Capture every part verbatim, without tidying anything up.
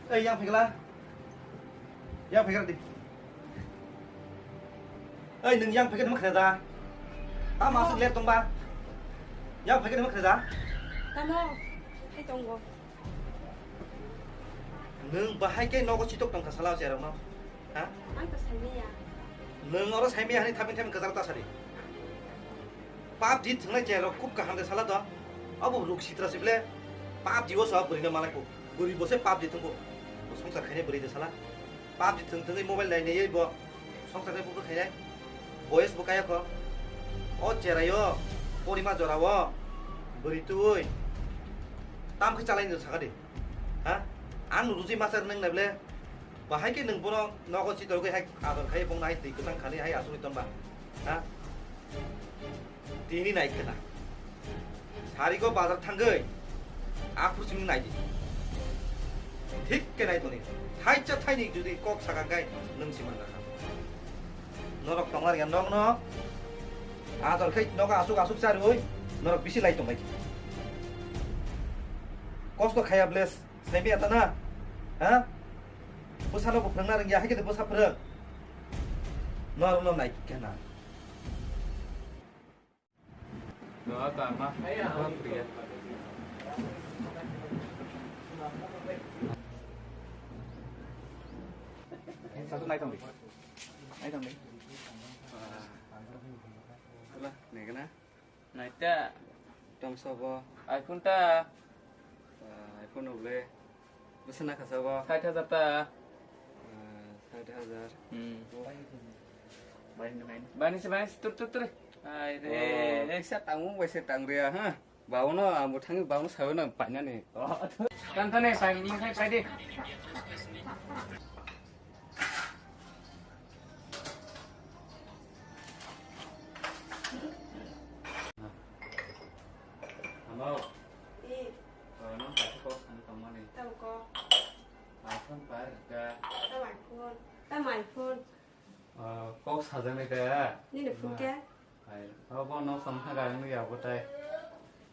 Ei, yang phaikla. Yang phaikla di. Ei, nung yang phaikla ma khna da. Tamo aswk ler tongba. Yang phaikla ma khna da. Tamo, hai tongo. Nung bahai ke nogo chitok tongkha sala cherokno. Ha? Ang to saimanya. Nung oro saimanya hani thamin thamin kwcharo ta sadi. PUBG thwngnai cherok khub kaham de sala do. Abo ruk sitra sible PUBG o sa bwrwi no malai ko. Bwrwi bo se PUBG thwngko. Bo songsar khainai bwrwi de sala. PUBG thwng thwngwi mobile nai naiwi bo songsar khai bubru khainai. Boyes bo kaya ko. O cherai o porima jora o bwrwi twi. Tam khe chalai no sakadi. Ha? Ang ruji masar nang nable. Bahai ke nung bono nogo chitorgwi hai ador khai bongno hai twi kwchang khani hai asugwi tonba. Ha? Tini nai khena. Sarigo bazar thangwi aphuru chini nai di. Thik khe nai toni. Thaisa thaini jodi kok sakha kai nung si manjakha. Norok tonglar ya nokno. Ador khai nogo asuk asuk charwi norok bisi lai tongbai. Kosto khaya bles. Saimanya ta na? Ha? Bwsano bo phwrwngna rwngya, hai khe bwsa phwrwng. Norokno nai khe na. Doa ka ma. Satu nai tong di. Nai tong di. Wala, nai kana? Naita. Tongsa bo. iPhone ta. Ah, iPhone no ble. Bwswk na khasa bo? Sait hajar ta. Ah, sait hajar. Hmm. Bani se, bani se, tur, tur, tur. Ai re, oh. Eksa tangmung bai se tang ria, ha? Baono, ang bo thangwi baono sawi na painani. Tan tane, pai, pai, pai di. Hello. Eh. Oh, nang kaisa kok sani tongmani. Tamo kok. iPhone par ka. Tamo iPhone. Tamo iPhone. Oh, kok sajaknai ka? Nini phone ke? Hai, abo no samkha gari no yabo tai.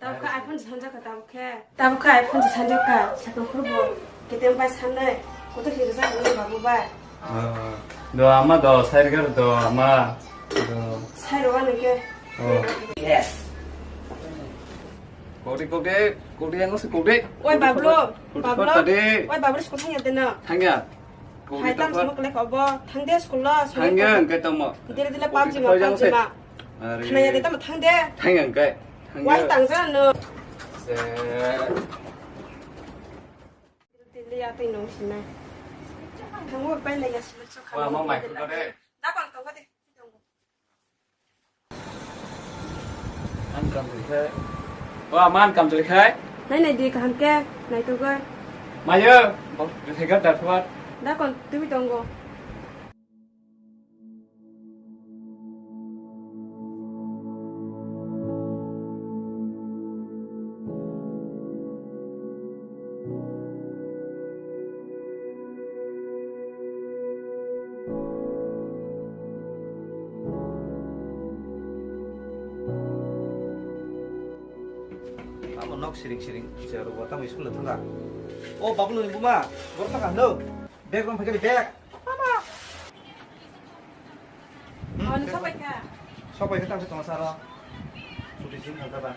Tabuk khe iPhone se sanjak kha tabuk khe. Tabuk khe iPhone se sanjak kha. Sakang khurbo. Ketem bai sanai. Koto hiro sa hiro babu bai. Ah, do ama do, sairgar do ama. Do. Sairo wani ke. Oh. Yes. Kodi, kodi, kodi yang se kodi. Oi, Bablu, kodi, kodi, Bablu. Kodi. Oi, Bablu, school thangya dena. Thangya. Hai, tam simo kelek obo. Thang de school lo, thang ya, engke tamo. Dile, dile, PUBG ma, PUBG ma. Are. Khna ya de tamo, thang de. Thang ya, engke. Wai, tang ja no. Se. Dile ya tei nung sinai. Thang wo pai le ya sima chok. Wa, ma mai ko de. Da kon to de. Ang kam choli khai. O, ama ang kam choli khai. Nai nai di kaham khe, naitugwi. Mayo, bo, bwsai khe darphuar. Da kon twi tongo. Tamo nok siring siring, chair o tamo school thangkha. O Bablu ni buma, boro thangkha hwno. Bag rong phaikha di bag. Mama. Hmm? Oh, ni sok paikha. Sok paikha tamo tongsa ro. Chuti sing thangkha ba.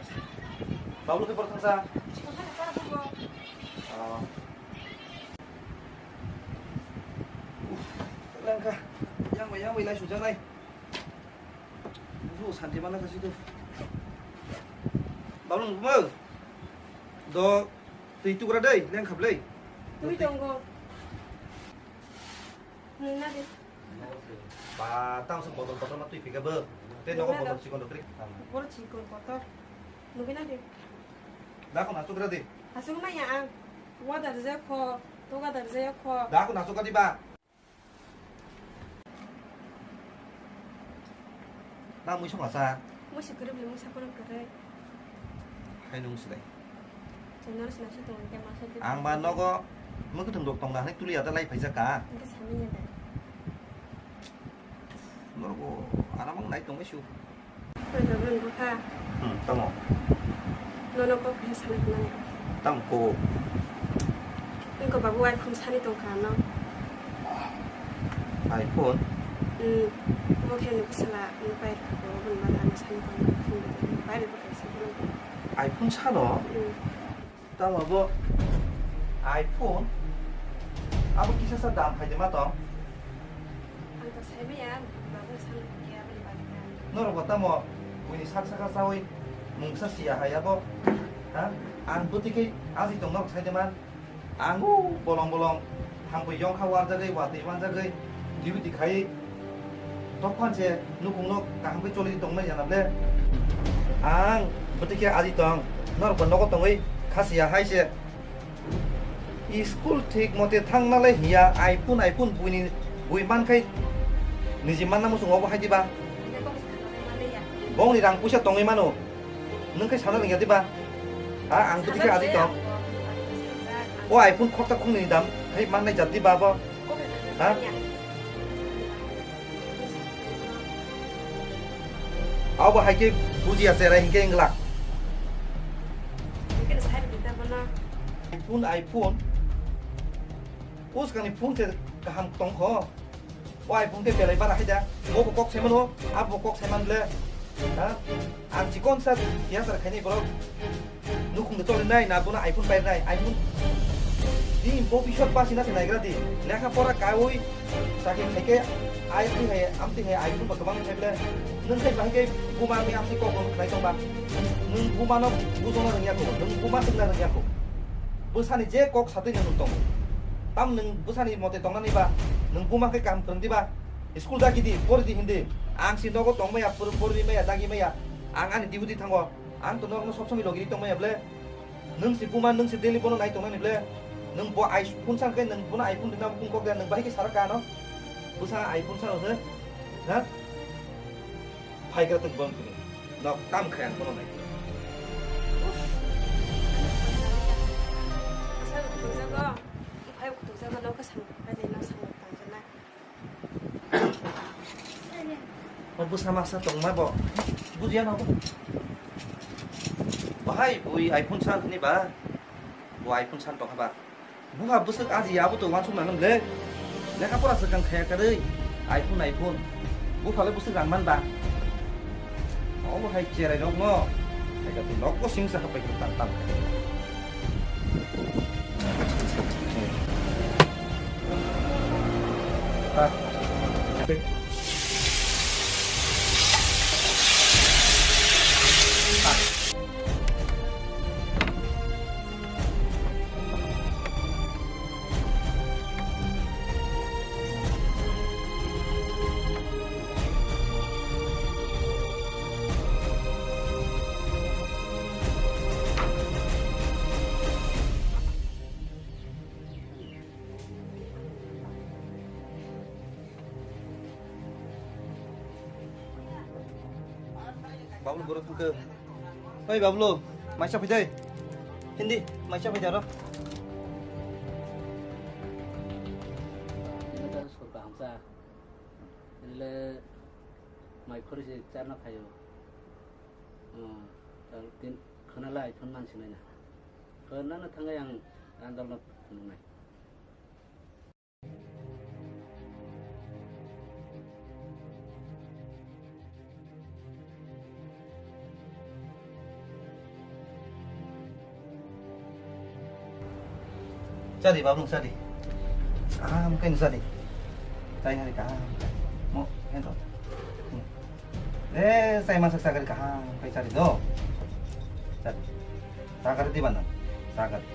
Bablu khe boro thangsa. Thangkha ni para bugo. Oh. Lengkha. Yang bai, yang bai lai sujaknai. Busu santi mana kasi tu. Bablu nungma. Do twi tugra dei, lengkha blei. Twi tongo. Nungna de. Ba, tamo se botol botol ma twi phika bo. Te nogo botol chikon rok tri. Boro chikon botol. Nugina de. Da ko na tugra de. Asuk na ya ang. Wa dar je kho, toga dar je kho. Da ko na tugra di ba. Na mui song asa. Mui se kwrwi bwlwi mui sa kwrwi kwrwi. Hai nung silai. Chwng noro sina se tongo, hwnkhe ma se. Ang ba nogo mui kwthwng rok tong da hwnwi tuli ya da lai phaijak ka. Hwnkhe sami ya da. Norok bo aram ang nai tongwi su. Koi ba bwrwng bwkha. Hmm, tamo. Nono kok khe sanai hwnmani. Tamo ko. Twi Ko babu iPhone sani tongkha ano. iPhone? Hmm. Omo khe ani bwsala ano pai rwkha ko, oboni bagwi ano sani tongkha phone bai, bai rwkha kaisa phone. iPhone sano? Hmm. Tamo bo iPhone? Abo kisa sa dam hai de ma tong? Ang to sai maya, babu sani tongkha aboni bagwi. Norok bo tamo buini sak saka sawi mungsa siya hai abo? Ha? Ang bwtwi khe aji tong norok sai de man? Ang o bolong bolong thangwi yongkha warjagwi, watwi manjagwi, duty khai. Tokphan se nukhungno kaham khe choli tongmani jana ble. Ang bwtwi khe aji tong, norok bo nogo tongwi khasiya hai se. School thik mote thangna lai hiya, iPhone, iPhone buini bui mankhai niji manna muchung obo hai diba? Bongni rang puisa tongwi mano. Nwng khe sana rwngya diba? Ha, ang bwtwi khe aji tong. O iPhone khoksa khungnwini dam khai mannai jat diba abo? Ha? Abo hai khe bujiya cherai hinkhe wngla. iPhone, iPhone. Uskani phone se kaham tongkho. O iPhone khe belai bara hai da. Mo bo kok sai mano, abo bo kok sai man ble. Ha? Ang chikon sa tiyasar khainai borok. Nukhung de choli nai, na bono iPhone pai nai, iPhone. Di bo biswak basi na se naigra di. Lekha pora kaiwi, chakri khaike, ai twi hai, am twi hai iPhone ba kwbang sai ble. Nwng sai bahai khe buma ni am twi kok bo khnai tong ba. Nwng buma no bujona rwngya kho, nwng buma tongna rwngya kho. Bwsani je kok satwi nwng tongo. Tam nwng bwsani mote tongnani ba, nwng buma khe kaham kwrwng di ba. School dagi di, pori di hindi. Ang si nogo tong maya, por-, pori maya, dagi maya. Ang ani duty thango. Ang to norokno sob somoi logi di tong maya ble. Nwng si buma, nwng si daily bono nai tongnani ble. Nwng bo iPhone san khe nwng bono iPhone rina bukung kok de nwng bahai khe sara kano. Bwsa iPhone san he. Ha? Phaigra tong bom tini. Nok tam khai ang bono nai. Asa kutuk jago. Phai kutuk jago, nok samung phai de, nok samung tang jana. O bwsa masa tongma bo. Bujiya na bo. Bahai bui iPhone san hini ba. Bo iPhone san tongkha ba. Buha bwswk aji abo to wansuk nang le. Lekha pora swkang khaya karwi. iPhone, iPhone. Buphale bwswk rang man ba. Obo hai cherai rok no. Hai ka nok bo sing sa hapai tam tam. Bablu, borok thangkhe. Oi Bablu, maisa phai dai. Hindi, maisa phai daro. Ini tadi skul kaham sa. Ini le mai khori se charna khayo. Hmm, tal tin khana lai thon man sinai na. Khana na thangai ang andal na nungai. Chadi, babung, chadi. Kaham khe chadi. Chai hari kaham. Mo, ento. Hmm. Eh, chai masak chakari kaham khe chadi do. Chadi. Chakari di bana. Chakari.